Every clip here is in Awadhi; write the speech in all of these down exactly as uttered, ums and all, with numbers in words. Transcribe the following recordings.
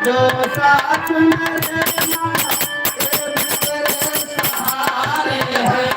जो साथ मेरे माँ, तेरे सहारे हैं।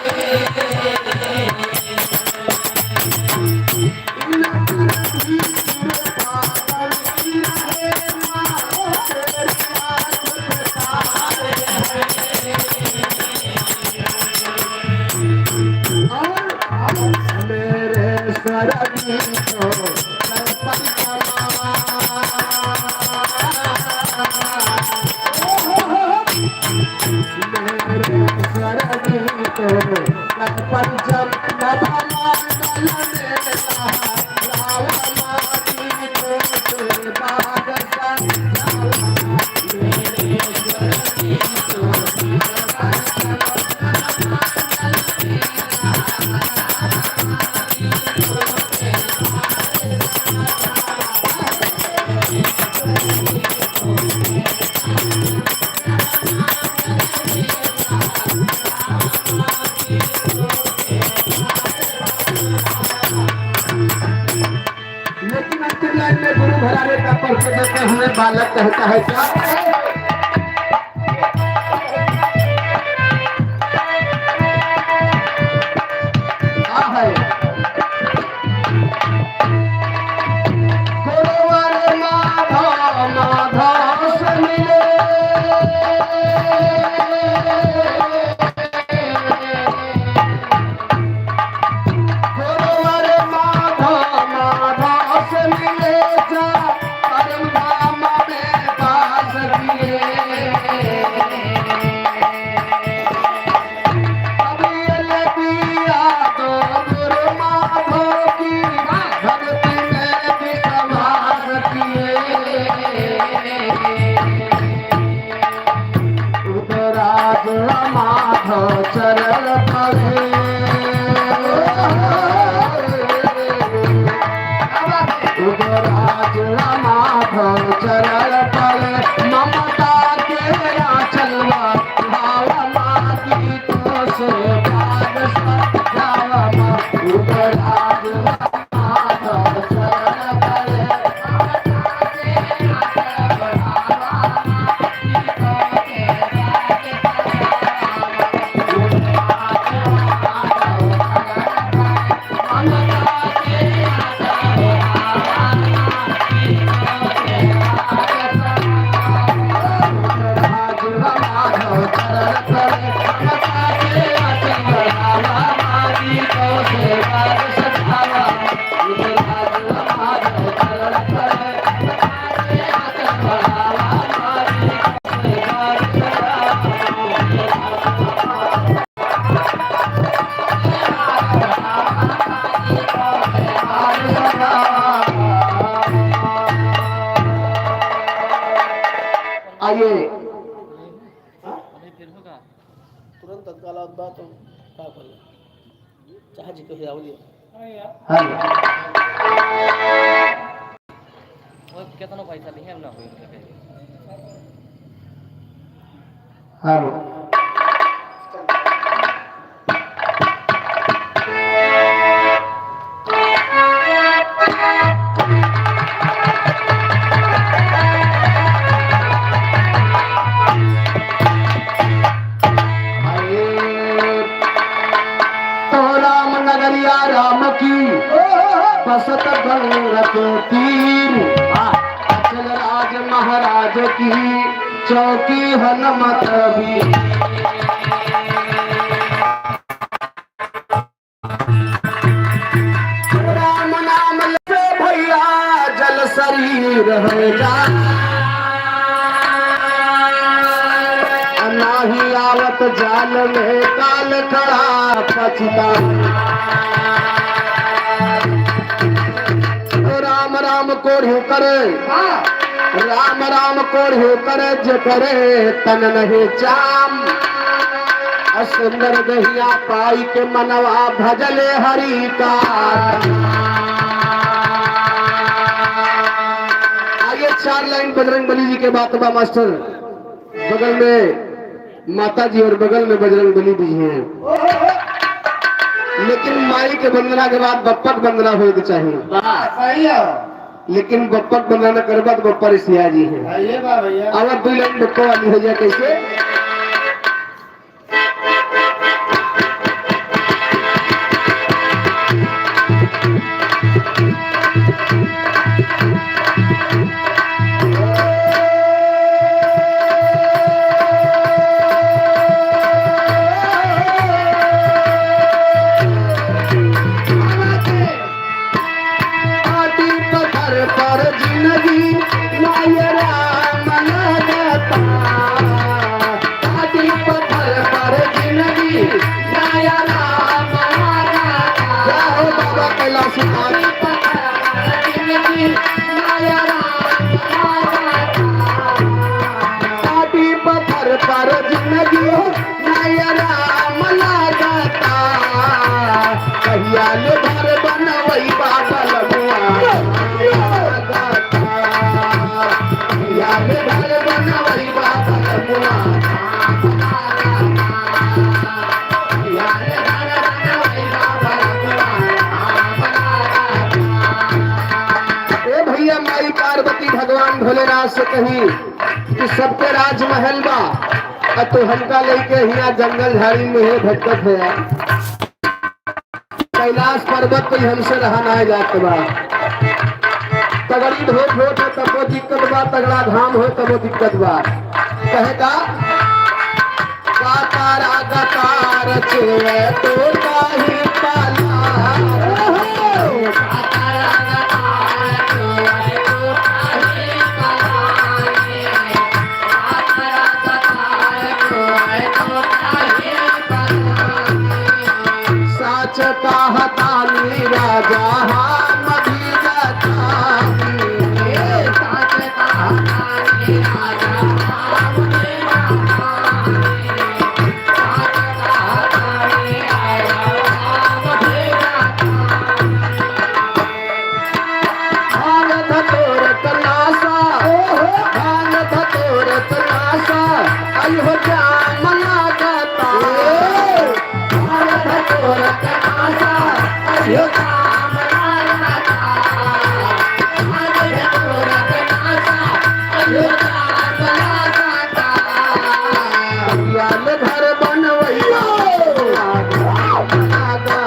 लेकिन अंतिम लाइन में गुरु भरारे का परिचय देते हुए बालक कहता है क्या? क्या है? गुरुवर माधव माधव से मिले। गुरुवर माधव माधव से मिले जा, परम धाम में बास किए। अब ये ले दिया तो गुरु माधव की भक्ति में विश्वास किए। उदराज माधव चरण पड़े। उदराज माधव चरण पड़े, ममता के आंचल में भाव मांगी तो से भाग सजावा। उदराज आइए। तुरंत तत्काल आवत बा तो का करी? चाहे जी कहे आवलिए। हेलो। वो केतनो पैसा दिहे, हम ना होई उनका कहे। हेलो। तो राम नगरिया राम की बसत गंग के तीर, अचल राज महाराज की चौकी हनुमत भी। राम नाम लेते भैया जल शरीर हो जा। नाही आवत जाल में काल खड़ा पछिता। राम राम कोढ़ी करे, राम राम कोढ़ी करे, जे करे तन नहीं चाम। आ सुंदर दहिया पाई के मनवा भजले हरि का। आइए, चार लाइन बजरंग बली जी के बात बा मास्टर। बगल में माता जी और बगल में बजरंग बली भी हैं, लेकिन माई के वंदना के बाद बप्पा के वंदना होए के चाहिए। वाह, सही है। लेकिन बप्पा के बंदना करबा तो बप्पा रिसिया जइहैं। हाँ, ये बात भैया। अब दुइ लाइन बप्पा वाली होइ जाए, कैसे? माटी पत्थर पर जिंदगी नाया राम लागता। माटी पत्थर पर जिंदगी नाया राम लागता। जय हो बाबा कैलाशनाथ। माटी पत्थर पर जिंदगी नाया राम लागता। माटी पत्थर पर जिंदगी नाया राम लागता। कहिया ले घर बनवैबा बलमुआ लागता। कहिया ले घर बनवैबा बलमुआ लागता। कहिया ले घर बनवैबा बलमुआ लागता। ए भैया, माई पार्वती भगवान भोलेनाथ से कही कि सबके राजमहल बा, आ तू हमका लइके हियाँ जंगल झाड़ी में हे भटकत है। कैलाश पर्वत पे हमसे रहा ना जात बा। तगड़ी धूप हो तो तबो दिक्कत बा, तगड़ा घाम हो तबो दिक्कत बा। कहे का? गातारा गातार चुए तो ताही पाला। साच कहतानी राजा हम भी जातानी। साच कहतानी राजा हम भी जातानी। भांग धतूर क नासा, ओहो। भांग धतूर क नासा, अयो जाम लागता। ए। भांग धतूर क नासा, अयो जाम लागता। भांग धतूर क नासा, अयो जाम लागता। कहिया ले घर बनवैबा लागता।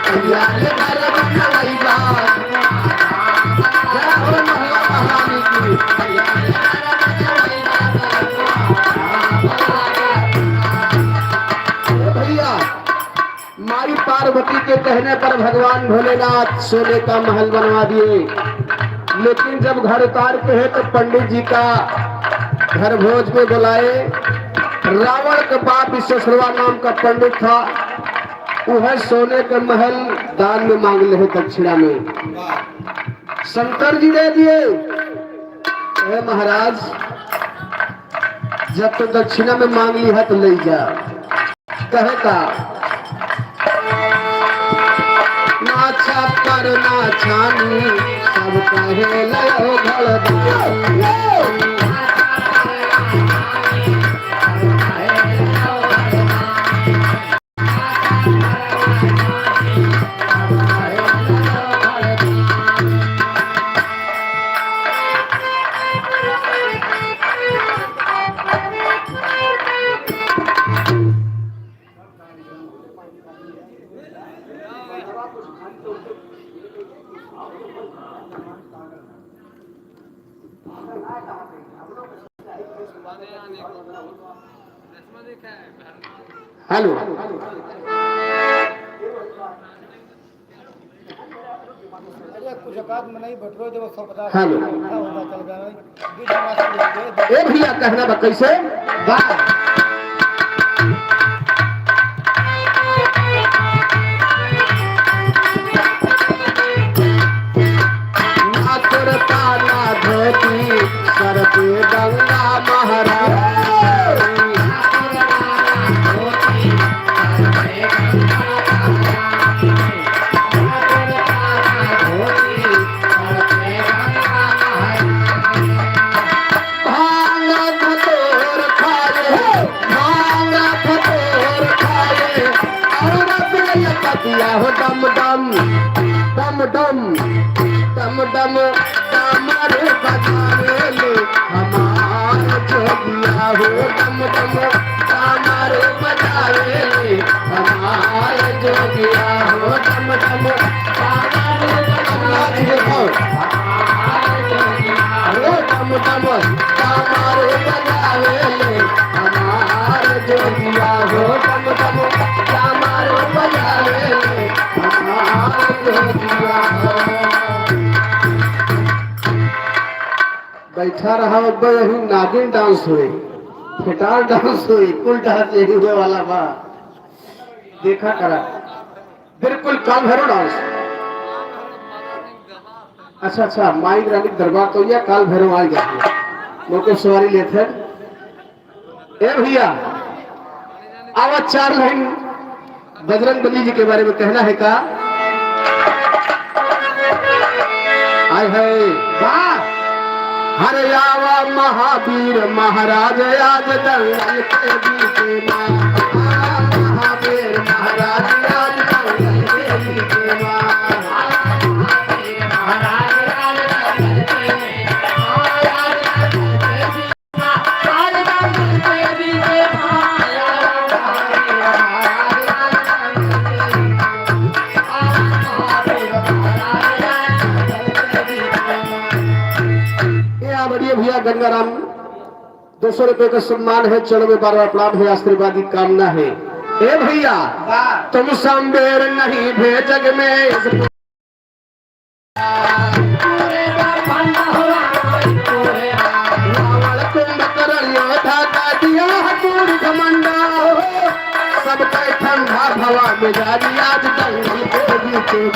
कहिया ले घर बनवैबा। जय हो मैया महारानी की। ए भैया, माई पार्वती के कहने पर भगवान भोलेनाथ सोने का महल बनवा दिए, लेकिन जब घर उतार के है तो पंडित जी का घर भोज में बुलाए। रावण के बाप विश्वेश्वरवा नाम का पंडित था, वह सोने के महल दान में मांग ले है दक्षिणा में। शंकर जी दे दिए, "हे महाराज, जब तो दक्षिणा में मांग ली है तो ले जा।" कहे का? ना छप्पर ना छानी, सब कहे लयो घरदानी। हेलो। अरे, कुछ औकात में नहीं, बटुए देबो, सौ पचास हेलो। का होता चल गया, बीस पचास ले ले। ए भैया, कहना बा कैसे? बा। ना कुर्ता ना धोती, सर पे गंगा महाराज। भांग धतूर खाए, भांग धतूर खाए, और बेल पतिया हो डम डम, डम डम, डम। डम डम डामर बजावेले हमार जोगिया हो, डम डम डामर बजावेले हमार जोगिया हो, डम डम डामर बजावेले हमार जोगिया हो, डम डम डामर बजावेले हमार जोगिया हो, डम डम डामर बजावेले हमार जोगिया हो। बैठा रहा अब्बा, यही नागिन डांस होई, फेटार डांस होई, कुल डांस यही हुए वाला बा। देखा करा, बिल्कुल काल भैरव डांस। अच्छा, अच्छा, माई रानी दरबार तो या काल भैरव आ गया, लोग सवारी लेते हैं। ए भैया, आवा चार लाइन बजरंग बली जी के बारे में कहना है का? आय है, वाह! हरे आवा महावीर महाराज आज दंगल के बीच में। आवा महावीर महाराज आज दंगल के बीच में। आवा महावीर महाराज आज दंगल के बीच में। ए, आ बढ़िया भैया गंगाराम, दो सौ रुपए का सम्मान है, चरण में बार बार प्रणाम है, आशीर्वाद की कामना है। ए भैया, वाह। तुम सांबेर नहीं भेजग में इस सबके ठंडा भवा मिजाज आज दंगल के बीच में।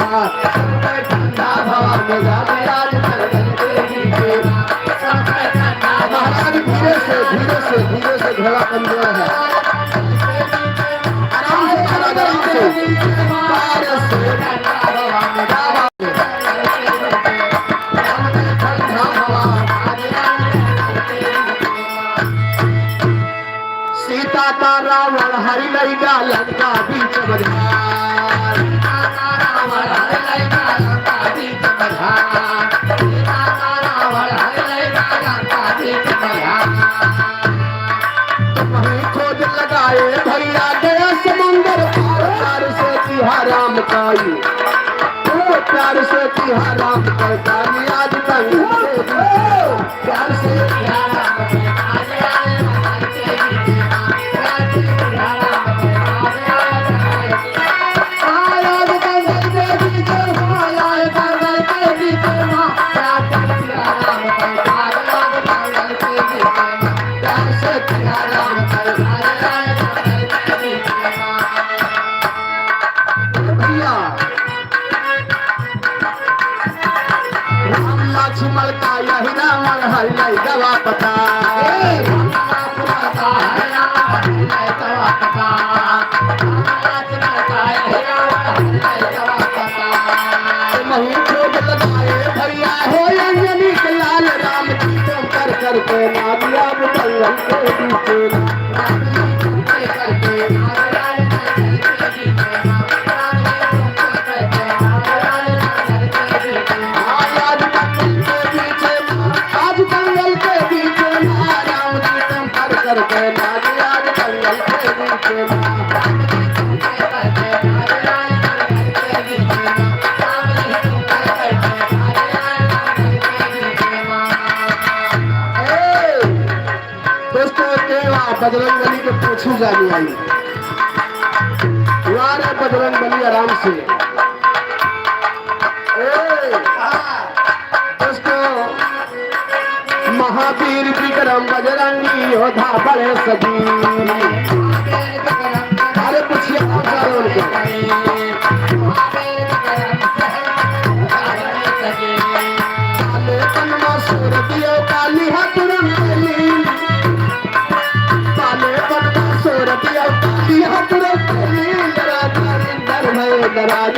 सबके ठंडा भवा मिजाज आज दंगल के बीच में। सबके ठंडा भवा महाराज, धीरे से, धीरे से, धीरे से घोड़ा कमजोर है। आराम से, आराम से। सीता का रावण हरि लइगा लंका बीच बाजार। सीता का रावण हरि लइगा लंका बीच बाजार। सीता का रावण हरि लइगा लंका बीच बाजार। वहीं खोज लगाए भैया गया समुंदर पार, प्यार से किहा राम काई। ओ प्यार से किहा राम काई, आज तक प्यार से किहा राम काई। भैया, राम लक्ष्मण का यही रावण हरि लइगवा पता। ए, राम लक्ष्मण का यही रावण हरि लइगवा पता। राम लक्ष्मण का यही रावण हरि लइगवा पता। तुम ही खूब लगाए भैया हो अंजनी के लाल, राम जी तुम कर करके नाम अब दंगल के बीच। आज दंगल के बीच में, आज दंगल के बीच में, राम जी तुम कर करके नाम, आज दंगल के बीच में। ए, दोस्तों, के बा बजरंग बली के पूछू जानी आई। वाह रे बजरंग बली, आराम से। ए, दोस्तों, महावीर विक्रम बजरंगी योद्धा बड़े सजी। अरे पूछिए, पूछा उनके। काले बनवा सोर दियो काली हथुरन के लील। काले बनवा सोर दियो काली हथुरन के लील। राजा इंदर भय नाराज।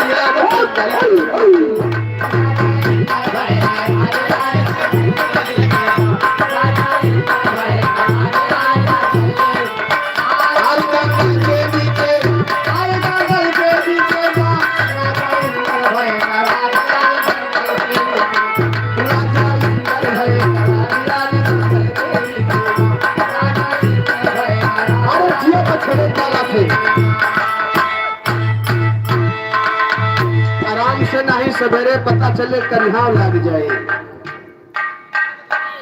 सवेरे पता चले करिहाव लाग जाए।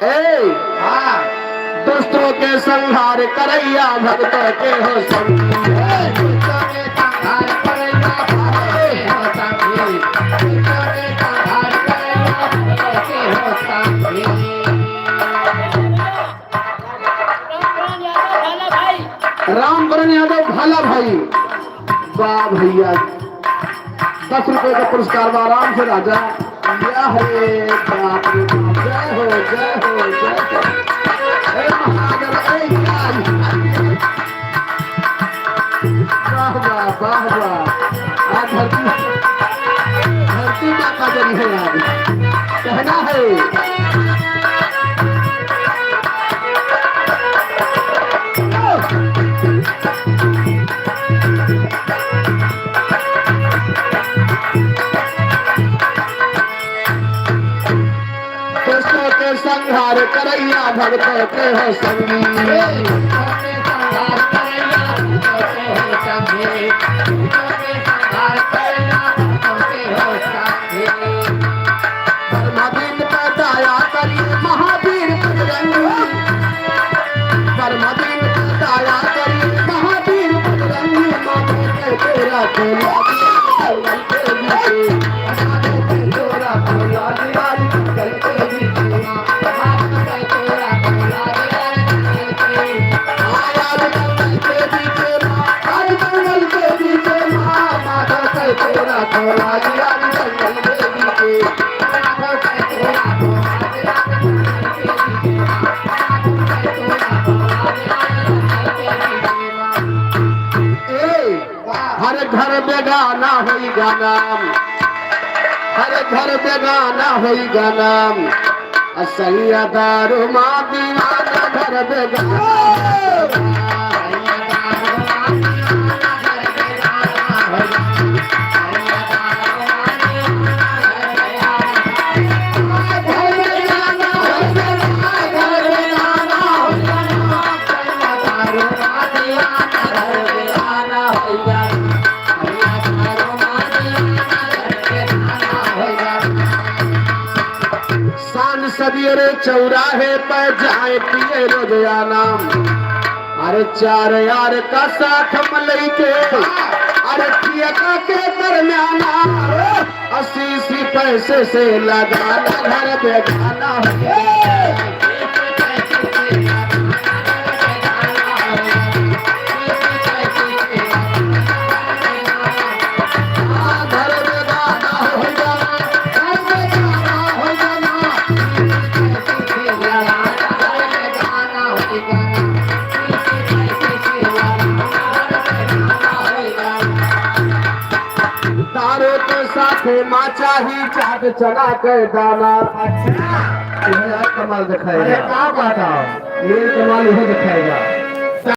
ए, हाँ। दुष्टों के संहार करैया भगतों के हो संगी। ए, दुष्टों के संहार करैया भगतों के हो संगी। दुष्टों के संहार करैया भगतों के हो संगी। रामकरण यादव भाला भाई। वाह भैया, दस रुपए का पुरस्कार बा, आराम से राजा। या रे बाप रे बाप, जय हो, जय हो, जय हो। ए महाराज, ए यार। वाह, वाह, वाह, वाह। आज धरती, धरती माता जरी है आज। कहना है। दुष्टों के संहार करैया भगतों के हो संगी। ब्रह्मा दिन पे दया करी महावीर बजरंगी। ब्रह्मा दिन पे दया करी महावीर बजरंगी। माथे पे तेरा कोला ए, हर घर बेगाना होई गाना, हर घर बेगाना होई गाना। आ सैया दारू मा दीवाना घर बेगाना। सांझ सवेरे चौराहे पे जाए पिए रोज आना। अरे चार यार का साथ में लेके, अरे ठेका के दरमियाना, अस्सी अस्सी पैसे से लगाना घर बेगाना हो। दारू के साथे मा चाही चाट चना के दाना। अच्छा। ये यार कमाल दिखाएगा। अरे का बात है? ये कमाल ये दिखाएगा।